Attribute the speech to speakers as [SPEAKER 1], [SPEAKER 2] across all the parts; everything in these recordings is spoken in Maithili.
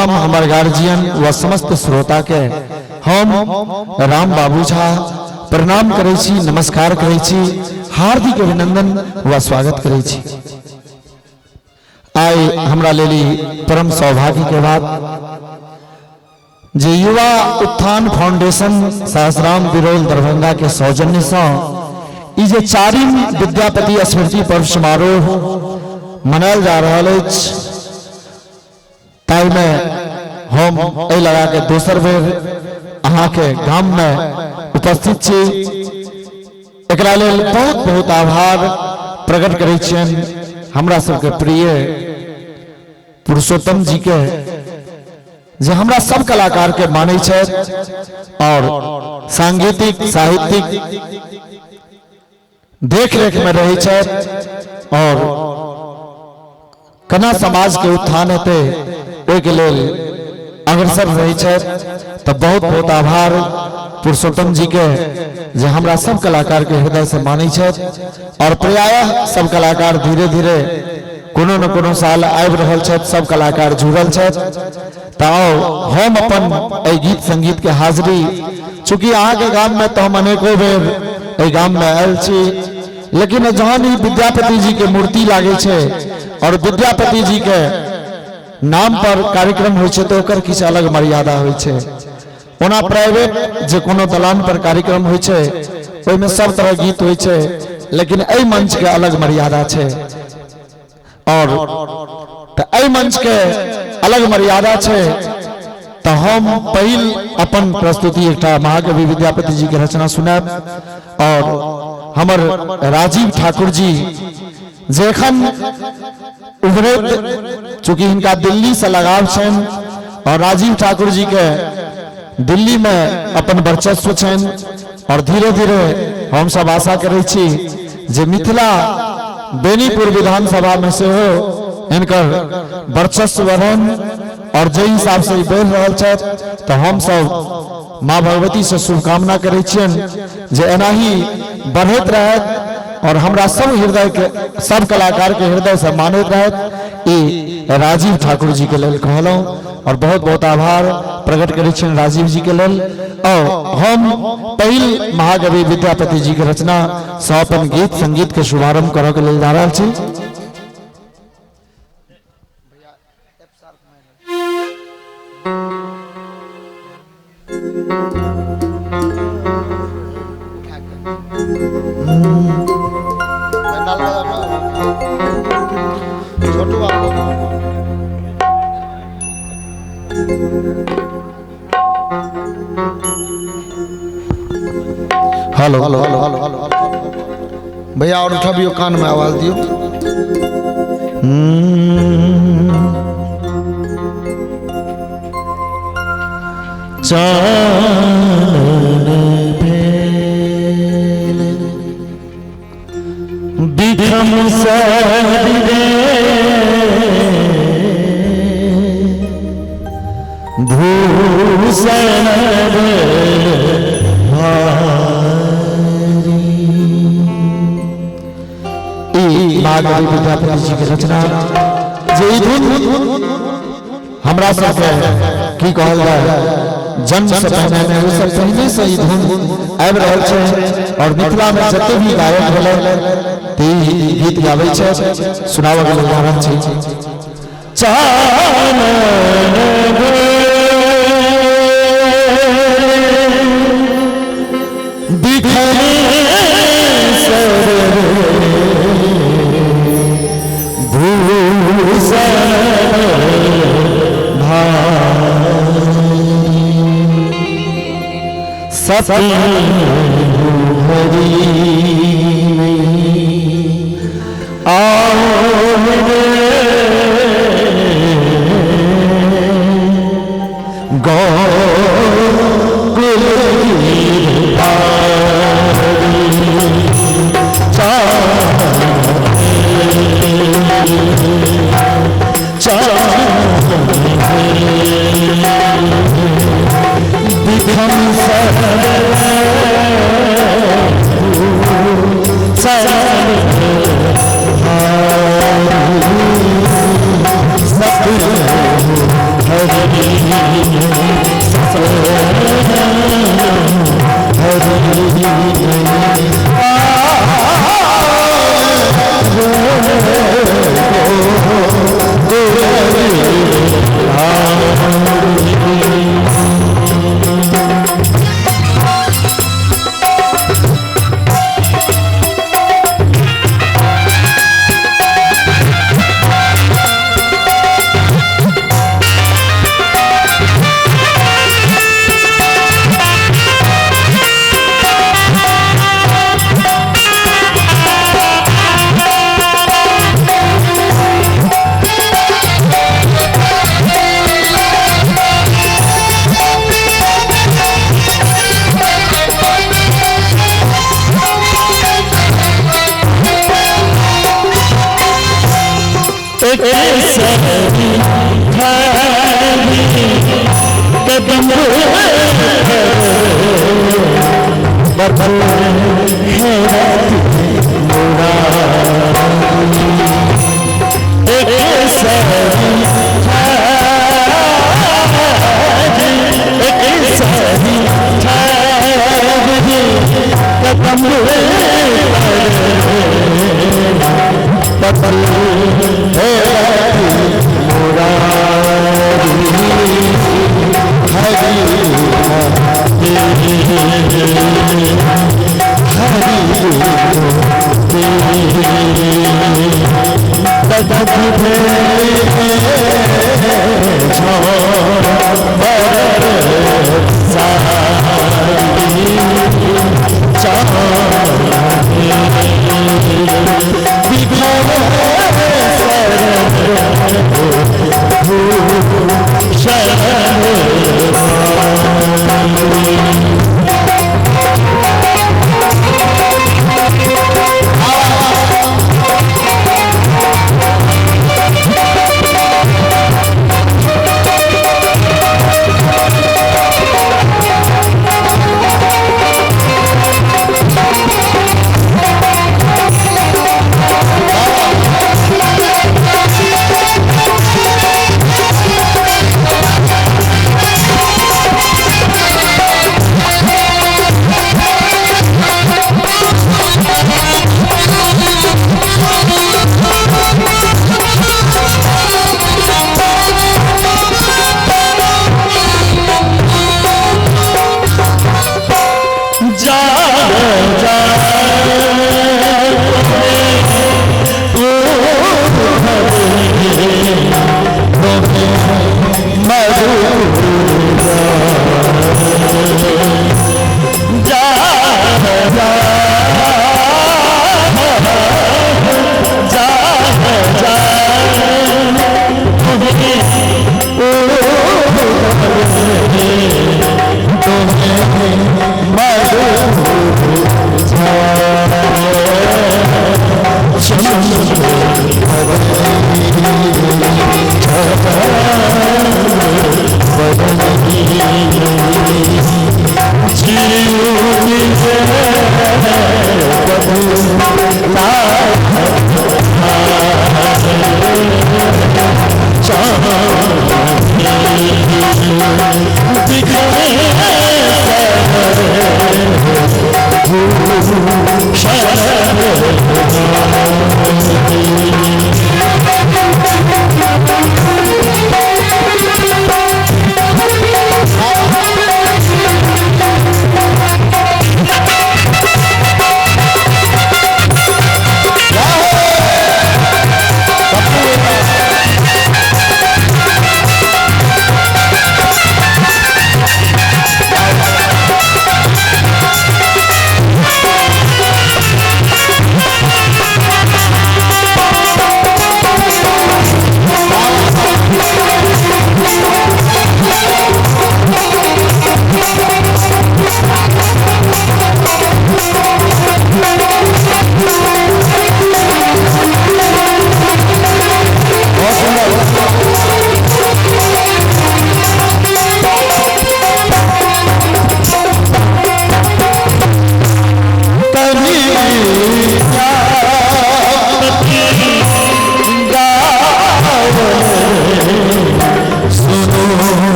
[SPEAKER 1] हमर गार्जियन व समस्त श्रोता के हम राम बाबू झा प्रणाम करै छी, नमस्कार करै छी, हार्दिक अभिनंदन व स्वागत करै छी। आइ हमरा लेल ई परम सौभाग्य के बात जे युवा उत्थान फाउंडेशन सहसराम बिरौल दरभंगा के सौजन्य से ई जे चारिम विद्यापति स्मृति पर्व समारोह मनायल जा रहल अछि, ताहिमे हम एहि लगा के दोसर बेर अहाँके गाम में उपस्थित छी। एकरा लेल बहुत बहुत आभार प्रकट करै छियनि हमरा सबके प्रिय पुरुषोत्तम जी के, जे हमरा सब कलाकार के मानै छथि और सांगीतिक साहित्यिक देख रेख में रहै छथि और केना समाज के उत्थान हेतै ओहिके लेल अग्रसर रहै छथि। तऽ बहुत बहुत आभार पुरुषोत्तम जी के जे हमरा सब कलाकार के हृदय से मानै छथि और प्रायः सब कलाकार धीरे धीरे कोनो न कोनो साल आबि रहल छथि, सब कलाकार जुड़ल छथि। तऽ आउ हम अपन एहि गीत संगीत के हाजिरी, चूँकि अहाँके गाम में तऽ हम अनेको बेर एहि गाम में आयल छी, लेकिन जहन ई विद्यापति जी के मूर्ति लागै छै और विद्यापति जी के नाम पर कार्यक्रम होइ छै तऽ ओकर किछु अलग मर्यादा होइ छै। ओना प्राइवेट जे कोनो दलान पर कार्यक्रम होइ छै ओहिमे सब तरह गीत होइ छै, लेकिन एहि मंच के अलग मर्यादा छै और तऽ एहि मंच के अलग मर्यादा छै। तऽ हम पहिल अपन प्रस्तुति एकटा महाकवि विद्यापति जी के रचना सुनायब और हमर राजीव ठाकुर जी जे एखन उभरैत, चूंकि हिनका दिल्ली से लगाव छनि और राजीव ठाकुर जी के दिल्ली में अपन वर्चस्व छनि और धीरे धीरे हम सब आशा करै छी जे मिथिला बेनीपुर विधानसभा में सेहो हिनकर वर्चस्व बढ़नि और जे हिसाब से ई बढ़ि रहल छथि तऽ हम सब माँ भगवती से शुभकामना करै छियनि जे एनाही बढ़ैत रहत और हमरा सब हृदय के सब कलाकार के हृदय से मानैत रहत। ई राजीव ठाकुर जी के लेल कहलहुँ और बहुत बहुत आभार प्रकट करै छियनि राजीव जी के लेल। और हम पहिल महाकवि विद्यापति जी के रचना से अपन गीत संगीत के शुभारंभ करऽ के लेल जा रहल छी।
[SPEAKER 2] छोटू बाबू
[SPEAKER 1] हेलो
[SPEAKER 2] हेलो हेलो हेलो भैया और उठबियो, कान में आवाज दियो।
[SPEAKER 1] चानन भेल बिखम सर रे भूषण भारी। ई महाकवि विद्यापति जी के रचना जे ई धुन हमरा सबके की कहल जाय, जन्म से पहिने नहि, ओहि से पहिने से ई धुन आबि रहल छै और मिथिला में जते भी गायक भेलै ते ई गीत गाबै छै। सुनाबऽ के लेल जा रहल छी। चानन बिखरे सर भूषण भारी सती हरी गोकुल विधम सर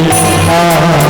[SPEAKER 1] आ।